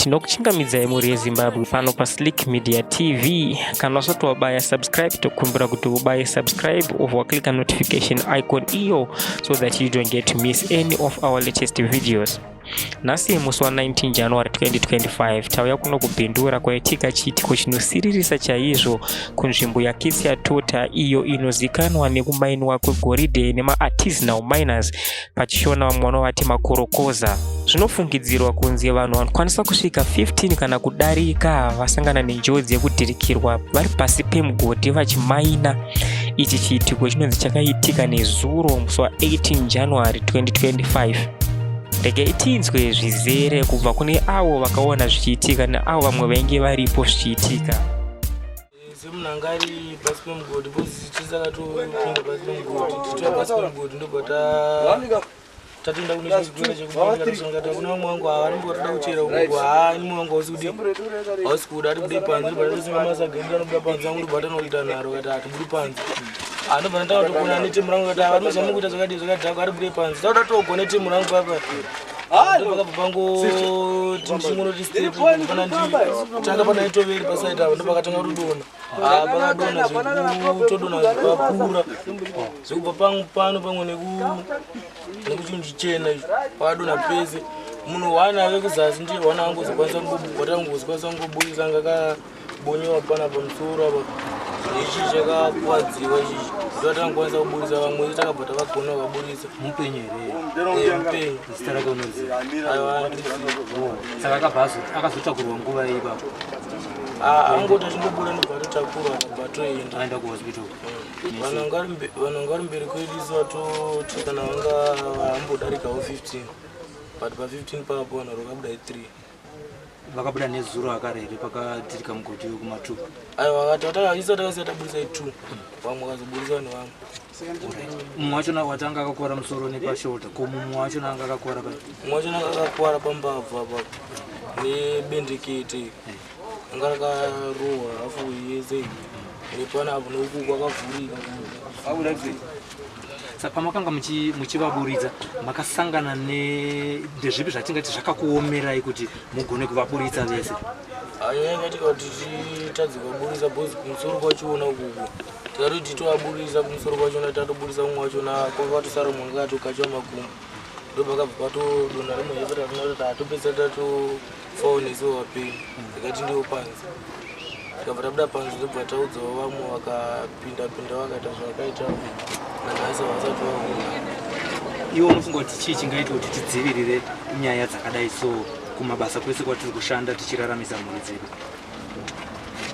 Tinokuchingamidzai mhuri yeZimbabwe pano paSlick Media TV. Kana usati wabaya subscribe, tokumbira kuti ubaye subscribe or waclicka notification icon iyo so that you don't get to miss any of our latest videos. Nhasi musi wa 19 January 2025 tauya kuno kuBindura kwaitika chiitiko chinosiririsa chaizvo kunzvimbo yaKisiatota iyo inozikanwa nekumainwa kwegoridhe nemaartisanal miners pachishona vamwe vanovati makorokoza. Zvinofungidzirwa kunzi vanhu vanokwanisa kusvika 15 kana kudarika vasangana nenjodzi yekudhirikirwa vari pasi pemugodhi vachimaina. Ichi chiitiko chinonzi chakaitika nezuro musi wa 18 January 2025. Regai tinzwe zvizere kubva kune avo vakaona zvichiitika neavo vamwe vainge varipo zvichiitika. Semunhu anga ari pasi pemugodhi bcause tisakatopinda pasi pemugodhi titova pasi pemugodhi ndobva tatoenda kune chimwe chitoro chekumasangata kune vamwe vangu ava vanombotoda kuchera uku haa ini mwe wangu hausi kudi hausi kuda ari bude panze ndobva tatosunga masaga edu anobuda panze angu ndobva tanoita nharo kati hatibudi panze andobva ndatanga kutogona netimu rangu kati ava rinozama kuita zvakadii zvakadhakwa ari bude panze tauda togona netimu rangu papa ndopakabva pangoti ndichingonoti step pana nditanga pana itoveri pasaidi apa ndopakatanga kutodona ah, pakadona zvekutodona zvakakura zvekubva pano pamwe nekuchinhu chichena icho pakadona pese munhu one ave kuzasi ndiye one angozokwanisa watangozokwanisa kungoburitsa anga bonyewa pana pamusoro apa ichi chakakuwadziwa ichi ndoatangokwanisa kuburitsa vamwe takabva tavagona vakaburitsa mupenyu here eh, mupenyu zita rake unoziva aiwa saka akabva akazotakurwa nguva ipapo ah, angoti achingobuda ndobva atotakurwa akabva atoenda aenda kuhospital eh, vanhu vanga vari mberi kwedu isu vatoti kana vanga vambodarikawo 15 but pa 15 papo vanhu vakabuda 3 Vakabuda nezuro akare here pakadhirika mugodhi wekumatu? Aiwa vakati vatakaisa takasiya taburitsa i2 vamwe vakazoburitsa vanhu vamwe. Mumwe wacho watanga akakuwara musoro nepashoulder ko mumwe wacho anga akakuwara pa? Mumwe wacho anga akakuwara pambabvu apa nebendekete eh. anga rakarohwa hafu yese nepanapo neuku kwakavhurika. Saka pamakanga muchivaburitsa makasangana ndezvipi zvatingati zvakakuomerai kuti mugone kuvaburitsa vese? Ayo yakaitika kuti titadze kuvaburitsa bcause kumusoro kwachona ukuku tikatoti tovaburitsa kumusoro kwachona tatoburitsa mumwe wachona kwakatosara mumwe anga akatokachiwa makumbo ndopakabva patodonha rimwe jepa tatina kuti tatopedzisa tatofawo nesu vapenyu tikati ndiwo panze tikabva tabuda panze tobva taudzawo vamwe vakapinda pinda vakaita zvavakaita nanhasi havasati vaona iwe unofunga kuti chii chingaita kuti tidzivirire nyaya dzakadai so kumabasa kwese kwatiri kushanda tichiraramisa mhuri dzedu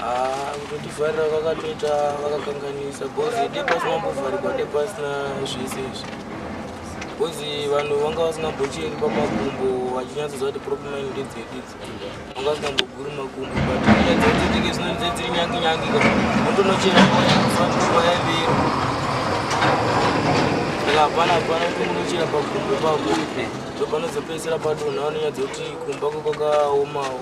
ah, kutotivharira vakatoita vakakanganisa bcause de pasina mbovharigwa de pasina zvese izvi bcause vanhu vanga vasingambocheri pamakumbo vachinyatsoziva kuti proper mine ndedzedu idzi vanga vasingamboguri makumbo but nyaya dzekuti zvinonzi dziri nyangi nyangi ka unotonochera nguva yaiveri saka hapana hapana kuti unochera pakumbo ipapo ndopanozopedzisira padonha vanonyatsa kuti kumba kwakaomawo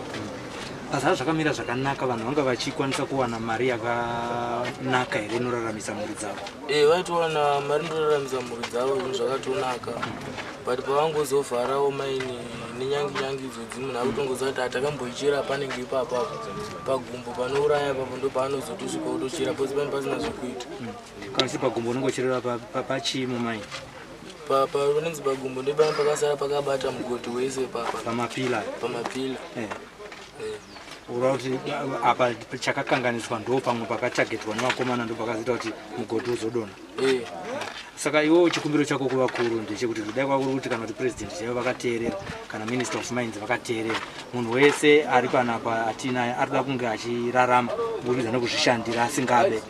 pazaa zvakamira zvakanaka vanhu vanga vachikwanisa kuwana mari yakanaka here inoraramisa mhuri dzavo e vaitowana mari inoraramisa mhuri dzavo zvinhu zvakatonaka but pavangozovharawo maini nenyangi nyangi idzodzi munhu akutongoziva kuti atakamboichera panenge ipapa pagumbo panouraya papo ndo paanozotosvika otochera pose pane pasina zvekuita hmm. Kana si pagumbo unongocherera pachii mumaini? Panonzi pagumbo ndepane pakasara pakabata mugodhi wese papa. Pamapila. Pamapila. Eh. Eh. Ura kuti apa chakakanganiswa ndo pamwe pakatagetwa nevakomana ndo pakazoita kuti mugodhi uzodonha. Eh. Saka iwewo chikumbiro chako kuvakuru ndechekuti kudai kwakuri kuti kana kuti president chaivo vakateerera kana minister of mines vakateerera munhu wese ari panapa atinaye ari kuda kunge achirarama kuburikidza nekuzvishandira asingabe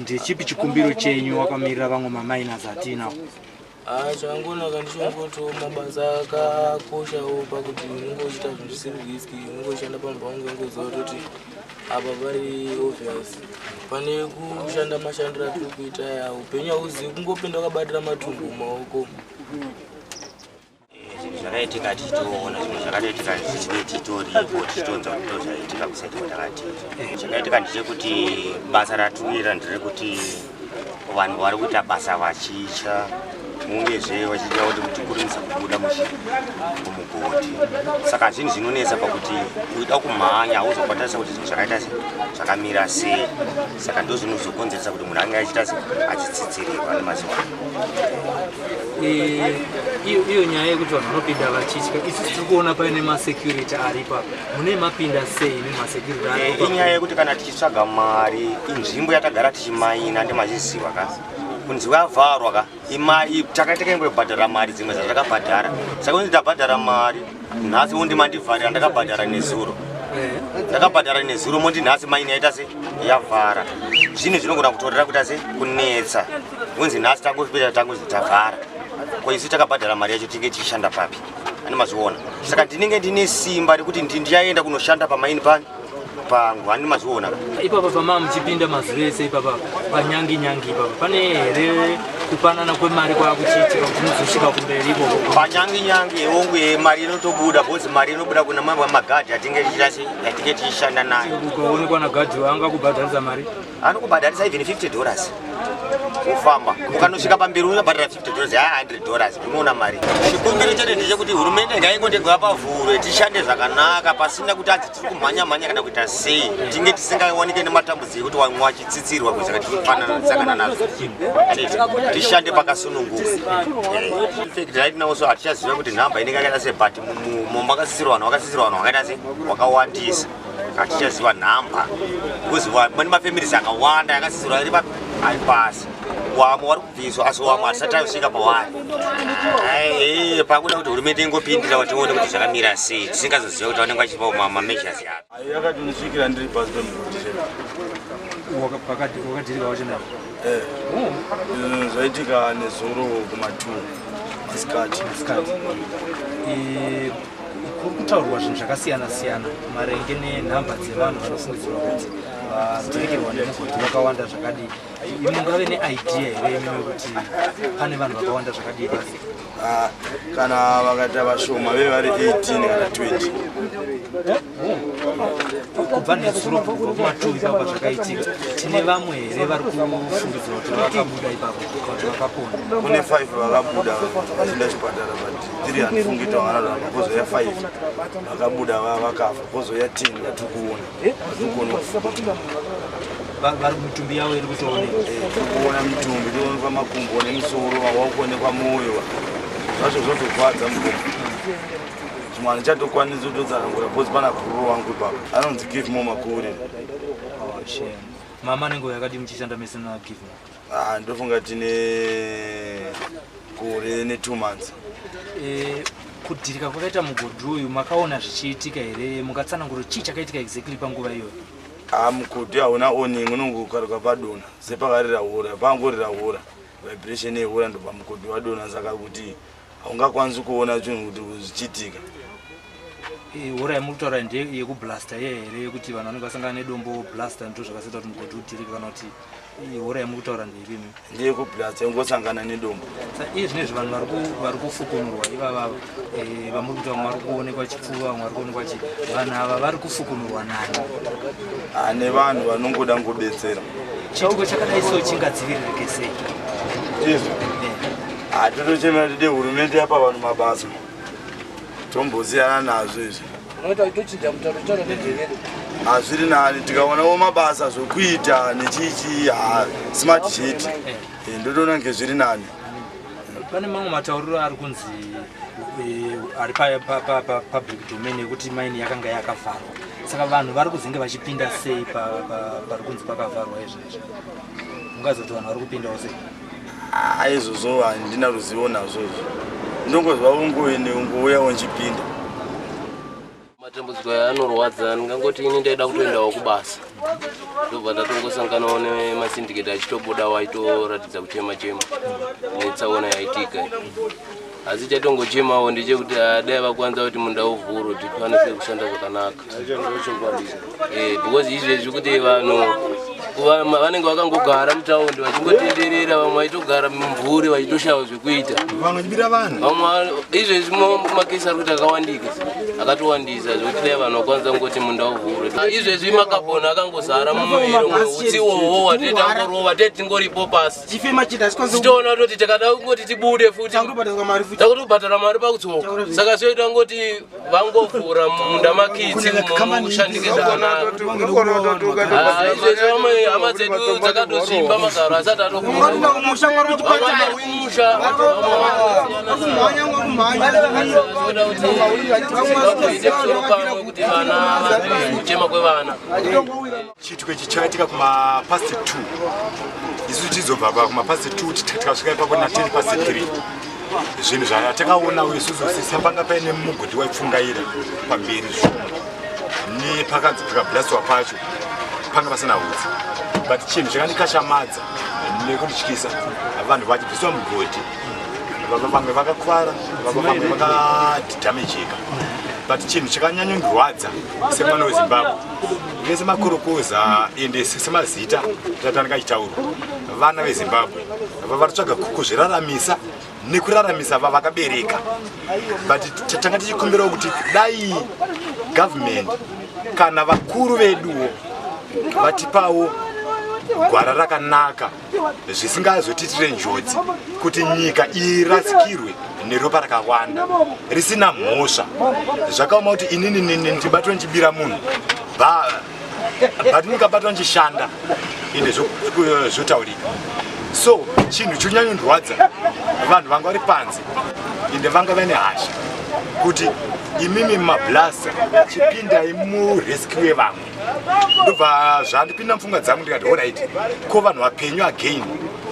Ndechipi chikumbiro chenyu wakamirira vamwe mamainers atinawo? Ah, chakangonaka ndichongoti mabasa akakoshawo pakuti unenge uchiita zvinhu zvisiri riski unenge uchishanda pamba unge ungoziva kutoti apa pari obvious pane kushanda mashandiro atiri kuita aya upenyu hauzivi kungopinda wakabatira matumbu mumaoko Zvinhu zvakaitika tichitoona zvinhu zvakatoitika tichine titoripo tichitonzwa kuti ndozvaitika kusati kwatakati chakaitika ndechekuti basa ratiri kuita nderekuti vanhu vari kuita basa vachitya Mungezve vachida kuti tikurumidze kubuda mumugodhi. Saka zvinhu zvinonetsa pakuti uida kumhanya hauzokwatarisa kuti zvinhu zvakaita sei, zvakamira sei. Saka ndo zvinozokonzeresa kuti munhu ange achiita sei, achitsitsirirwa nemazuva ano. Iyo nyaya yekuti vanhu vanopinda vachitya, isu tiri kuona paine masecurity aripa, mune mapinda sei nemasecurity aripo? Inyaya yekuti kana tichitsvaga mari, inzvimbo yatagara tichimaina, ndemachiziva ka, kunzi yavharwa ka, imari takaita mari dzimwe dzatakabhadhara. Saka kunzi tabhadhara mari nhasi, undi mandivharira, ndakabhadhara nezuro. Ndakabhadhara nezuro, mondi nhasi maini yaita se yavhara. Zvinhu zvinogona kutorera kuita se kunetsa, kunzi nhasi tangopita, tangozi tavhara. Ko isu takabhadhara mari yacho, tinge tichishanda papi? Ane mazviona. Saka ndinenge ndine simba rekuti ndichaenda kunoshanda pamaini pani pangu, handi mazviona ka? Ipapa pamaa muchipinda mazuva ese ipapa panyangi nyangi ipapa, pane here kupanana kwemari kwaakuchiitika kuti muzosvika kumberi ikoko? Panyangi nyangi hongu, mari inotobuda, because mari inobuda kuna mamwe magadhi atinge tichiita sei, atinge tichishanda nayo. Ukaonekwa nagadhi anga kubhadharisa mari? Anokubhadharisa even $50 kufamba. Ukanosvika pamberi unobhadhara $50 ya $100, unoona mari. Chikumbiro chedu ndechekuti hurumende ngaingotegwa pavhurwe, tishande zvakanaka pasina kuti adzi tiri kumhanya mhanya kana kuita sei, tinge tisingawanike nematambudziko ekuti vamwe vachitsitsirwa kusaka tichifanana nazvo. Tishande pakasununguka. In fact, right now so hatichaziva kuti nhamba inenge yakaita sei, but makasisirwa vanhu, vakasisirwa vanhu vakaita sei, wakawandisa. Hatichaziva nhamba because mane mafamilies akawanda yakasisirwa ari papi, ari pasi. Wamwe vari kubviswa, asi wamwe hatisati tasvika pawari. Pakuda kuti hurumende ingopindira, tione kuti zvakamira sei, tisingazoziva kuti vanenge vachipa mameasures api. Ayo yakatonisvikira ndiri pasi pemugodhi. Wakadhirika wacho navo? Zvaitika nezuro kuma2 masikati. Masikati. Kuri kutaurwa zvinhu zvakasiyana siyana maringe nenhamba dzevanhu vanofungidzirwa kuti vadhirikirwa nemugodhi vakawanda zvakadii. Mungave neidea here imwe kuti pane vanhu vakawanda zvakadii pasi? Ah, kana vakaita vashoma veve vari 18 kana 20. Kubva nezuro, kubva kuma2 ipapo zvakaitika, tine vamwe here vari kufungidzirwa kuti vakabuda ipapo kana kuti vakapona? Kune 5 vakabuda vachienda chipatara, but 3 handifungi kuti vakararama. Kozouya 5 vakabuda vakafa, kozouya 10 vatiri kuona, vatiri kuona kufukuta. Vari mitumbi yavo iri kutooneka? Kuona mitumbi, toonekwa makumbo nemisoro, wakuonekwa mwoyo. Zvacho zvotogwadza mukumbo. Zvimwe handichatokwanisi kutotsanangura because pana gururu wangu ipapo anonzi Give More Makurire. Oh, shame. Mama nenguva yakadii muchishanda mese naGive? Ah, ndofunga tine gore ne2 months. Kudhirika kwakaita mugodhi uyu makaona zvichiitika here? Mungatsanangura chii chakaitika exactly panguva iyoyo? Ah, mugodhi hauna warning, unongokaruka padonha sepakarira hura, pangorira hura, vibration yehura, ndobva mugodhi wadonha. Saka kuti haungakwanisi kuona chinhu kuti zvichiitika. Hura yamuri kutaura ndeyekublaster iye here, yekuti vanhu vanenge vasangana nedombo blaster, ndo zvakazoita kuti mugodhi udhirike, kana kuti hura yamuri kutaura ndeipi? Ndeyekublaster, ingosangana nedombo. Iye zvinezvi vanhu vari kufukunurwa ivavava, vamuri kuti vamwe vari kuonekwa chipfuva, vamwe vari kuonekwa chi, vanhu ava vari kufukunurwa nani? Ah, nevanhu vanongoda ngobetsera. Chiitiko chakadai so chingadziviririke sei? Izvo hatotochemera, tide hurumende yapa vanhu mabasa, tombosiyana nazvo izvi. Tochinja mutauro, totaura neNdevere. Hazviri nani tikaonawo mabasa zvokuita nechichi smart shit. Ndotoona kunge zviri nani. Pane mamwe matauriro ari kunzi ari papublic domain yekuti maini yakanga yakavharwa. Saka vanhu vari kuzenge vachipinda sei pari kunzi pakavharwa izvezvi? Mungazoti vanhu vari kupindawo sei? Ah, izvozvo handina ruzivo nazvo izvo, ndongozva ungoende ungouya unchipinda. Matambudziko aya anorwadza. Ndingangoti ini ndaida kutoendawo kubasa, ndobva ndatongosanganawo nemasindiketi achitobudawo achitoratidza kuchema chema netsaona yaitika. Asi chatongochemawo ndechekuti dai vakwanisa kuti munda uvhurwe, tikwanise kushanda zvakanaka, because izvezvi kuti vanhu Vanenge vakangogara mutaundi vachingotenderera, vamwe vaitogara mumvuri vachitoshaya zvekuita. Vamwe vachibira vanhu. Vamwe izvezvi makesi ari kuti akawandika, akatowandisa zvekuti dai vanhu vakwanisa kungoti munda uvhurwe. Izvezvi makabhoni akangozara mumuviri, utsi uwowo watete tangorova, tete tingoripo pasi. Tichitoona kutoti takada kungoti tibude futi takutobhadhara mari pakudzoka, saka zvoita ngoti vangovhura munda makitsi mushandike zvakanaka. Izvezvi vamwe hama dzedu dzakatozvimba magaro asati atokura, kumusha kuti musoro pamwe kuti vana kuchema kwevana. Chiitiko ichi chakaitika kuma past 2, isu tichizobva pa kuma past 2, tikasvika ipapo na 10 past 3. Zvinhu zvatakaona isusu sepanga paine mugodhi waipfungaira pamberi zvuma, nepakanzi pakablastiwa pacho panga pasina hutsi, but chinhu chakandikashamadza nekundityisa, vanhu vachibviswa mugodhi, vamwe vakakuvara, vamwe vakadhamejeka. But chinhu chakanyanyondirwadza semwana weZimbabwe, vese makorokoza ende semazita tatanga achitaurwa, vana veZimbabwe varitsvaga kuzviraramisa nekuraramisa vavakabereka. But tanga tichikumbirawo kuti dai government kana vakuru veduwo vatipawo gwara rakanaka zvisingazotiitire njodzi kuti nyika irasikirwe neropa rakawanda risina mhosva. Zvakaoma kuti inini ndibatwe ndichibira munhu, but ndikabatwa ndichishanda ende zvotaurika. So chinhu chonyanyondirwadza, vanhu vanga vari panze ende vanga vaine hasha kuti imimi mablaster chipindai murescue vamwe. Ndobva zvandipinda mupfungwa dzangu, ndikati alright, ko vanhu vapenyu again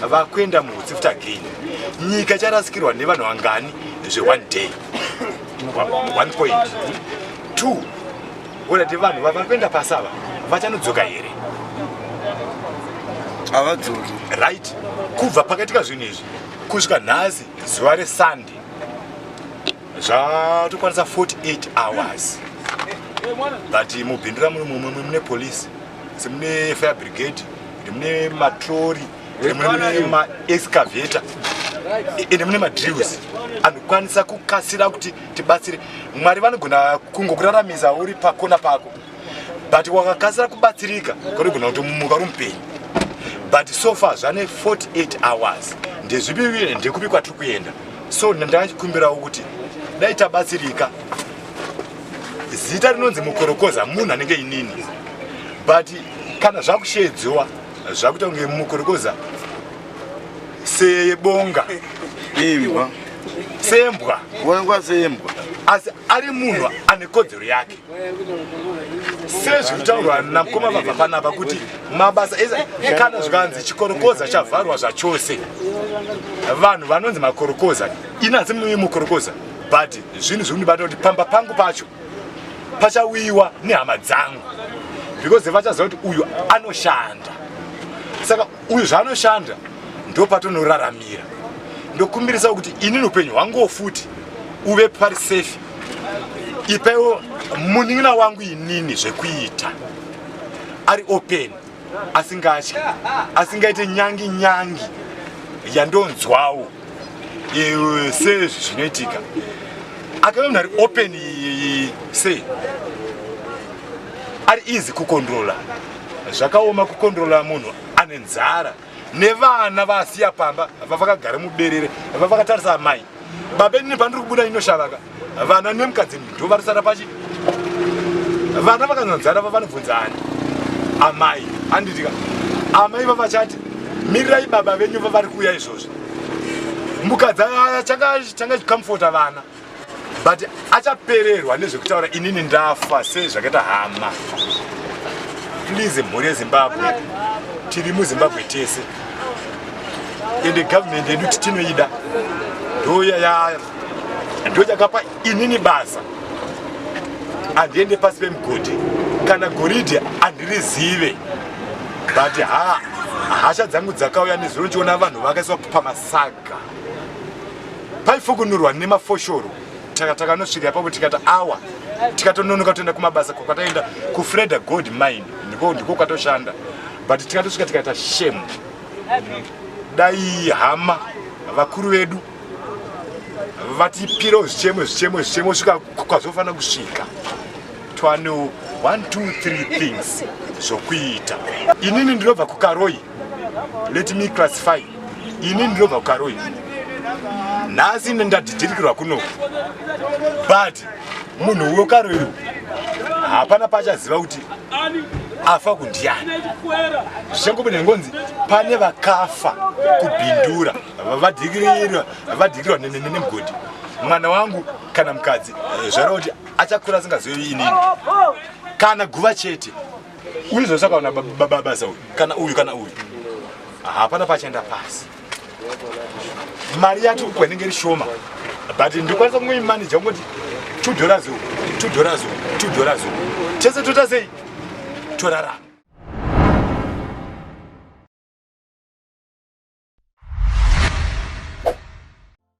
vakuenda muhutsi futi again, nyika icharasikirwa nevanhu vangani zve one day? One point two, alright, vanhu vari kuenda pasi ava vachanodzoka here? Havadzoki. Right, kubva pakaitika zvinhu izvi kusvika nhasi zuva reSunday zvatokwanisa 48 hours, but mubhindura mune police, semune fire brigade, mune matrori, mune maexcavator ende mune madrills anokwanisa kukasira kuti tibatsire. Mwari vanogona kungokuraramisa uri pakona pako, but wakakasira kubatsirika kunogona kutomuka uri mupenyu. But so far zvane 48 hours, ndezvipi, ndekupi kwatiri kuenda? So ndangachikumbirawo kuti dai tabatsirika. Zita rinonzi mukorokoza munhu anenge inini, but kana zvakusheedzwa zvakuita kunge mukorokoza sebonga. Imbwa. Sembwa. Kuonekwa sembwa. Asi ari munhu ane kodzero yake, sezviri kutaurwa namukoma vabva panapa kuti mabasa ese, kana zvikanzi chikorokoza chavharwa zvachose, vanhu vanonzi makorokoza, ini hanzi mukorokoza, but zvinhu zviri kundibata kuti pamba pangu pacho pachawiwa nehama dzangu, because vachaziva kuti uyu anoshanda, saka uyu zvaanoshanda ndo patonoraramira. Ndokumbirisa kuti inini upenyu hwanguwo futi uve pari safe. Ipaiwo munin'ina wangu inini zvekuita ari open, asingatyi, asingaite nyangi nyangi yandonzwawo sezvi zvinoitika. Akave munhu ari open, sei ari easy kucontrola. Zvakaoma kucontrola munhu ane nzara nevana vasiya pamba, vavakagara muberere, vavakatarisa amai, baba. Inini pandiri kubuda inoshavaka vana nemukadzi ndo varisara pachi. Vana vakanzwa nzara vanobvunza ani? Amai, anditika? Amai vavachati mirirai baba venyu vavari kuuya izvozvi. Mukadzi changa chicomforta vana, but achapererwa nezvekutaura. Inini ndafa sezvakaita hama. Please, mhuri yeZimbabwe, tiri muZimbabwe tese, ende government yedu tinoida, ndo chakapa inini basa. Handiende pasi pemugodhi, kana goridhe handirizive, but ha, hasha dzangu dzakauya nezuro ndichiona vanhu vakaiswa pamasaga, paifukunurwa nemafoshoro. Takanosvika ipapo tikati awa, tikatononoka kutoenda kumabasa kwataenda kuFreda Gold Mine, ndiko kwatoshanda. But tikatosvika tikaita shame. Dai hama vakuru vedu vatipirawo zvichemo zvichemo zvichemo svika kwazofanira kusvika. Twanewo 1 2 3 things zvokuita. Inini ndinobva kuKaroi. Let me classify. Inini ndinobva kuKaroi. Nhasi ndadhidhirikirwa kuno. But munhu weKaroi hapana pachaziva kuti afa kundiani. Zvichangobuda ngonzi pane vakafa kuBindura vadhikirwa nemugodhi. Mwana wangu kana mukadzi zvareva kuti achakura asingazivi inini kana guva chete. Uyu zvosakaona basa uyu kana uyu kana uyu hapana pachaenda pasi. Mari yacho kwenenge iri shoma, but ndikwanisa kungoimanija kungoti $2 uku, $2 uku, $2 uku, tese toita sei torarama.